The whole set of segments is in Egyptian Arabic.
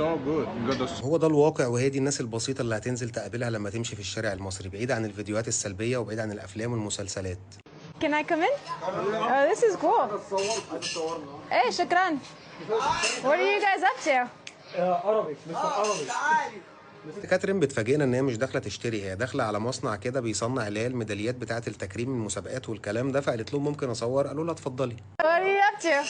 So good. You got the هو ده الواقع، وهي دي الناس البسيطة اللي هتنزل تقابلها لما تمشي في الشارع المصري، بعيد عن الفيديوهات السلبية وبعيد عن الأفلام والمسلسلات. Can I come in? Oh, this is cool. Hey, شكرا. What are you guys up to? Arabic, Mr. Arabic. كاترين بتفاجئنا ان هي مش داخله تشتري، هي داخله على مصنع كده بيصنع اللي هي الميداليات بتاعه التكريم من المسابقات والكلام ده، فقالت لهم ممكن اصور؟ قالوا لها اتفضلي. What are you up to?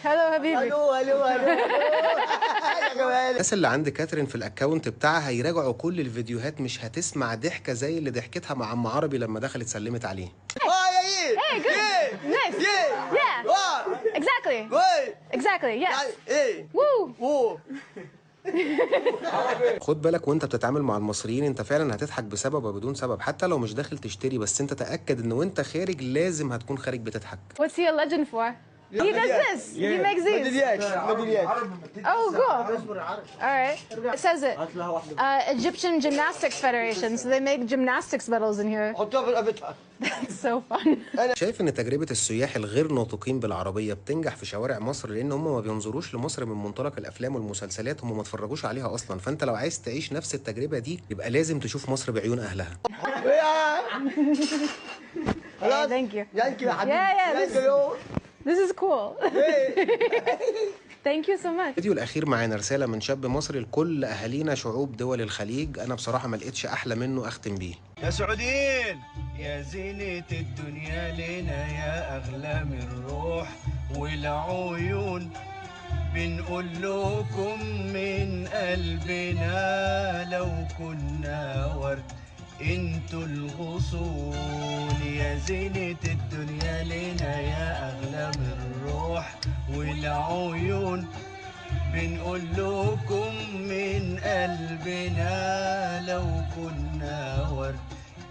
Hello, حبيبي. الو الو الو يا جمال. الناس اللي عند كاترين في ال account بتاعها هيراجعوا كل الفيديوهات، مش هتسمع ضحكه زي اللي ضحكتها مع عم عربي لما دخلت سلمت عليه. اه يا ايه. Hey, good. Nice. Yeah. Exactly. Exactly. Yes. ايه. Woo. وو. خد بالك وانت بتتعامل مع المصريين، انت فعلا هتضحك بسبب وبدون سبب، حتى لو مش داخل تشتري، بس انت تاكد ان وانت خارج لازم هتكون خارج بتضحك. What's he a legend for? He does this. He makes these. ميداليات ميداليات. Oh, cool. All right. It says it. Egyptian Gymnastics Federation. So they make gymnastics medals in here. حطوها في رقبتها. That's so fun. شايف ان تجربة السياح الغير ناطقين بالعربية بتنجح في شوارع مصر، لان هم ما بينظروش لمصر من منطلق الافلام والمسلسلات، هم ما اتفرجوش عليها اصلا. فانت لو عايز تعيش نفس التجربة دي يبقى لازم تشوف مصر بعيون اهلها. خلاص. Thank you. Thank you يا حبيبي. Yeah, Thank you. This is cool. Thank you so much. الفيديو الاخير معانا رسالة من شاب مصري لكل اهالينا شعوب دول الخليج، انا بصراحة ما لقيتش احلى منه اختم بيه. يا سعوديين، يا زينة الدنيا لنا، يا أغلى من الروح والعيون، بنقول لكم من قلبنا لو كنا ورد انتوا الغصون. يا زينة الدنيا لنا، يا أغلى من الروح والعيون، بنقول لكم من قلبنا لو كنا ورد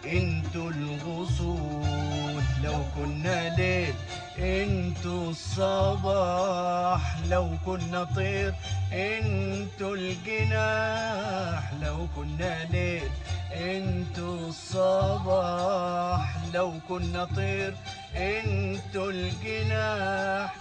انتوا الغصون. لو كنا ليل انتوا الصباح، لو كنا طير انتوا الجناح، لو كنا ليل انتوا الصباح، لو كنا طير انتوا الجناح.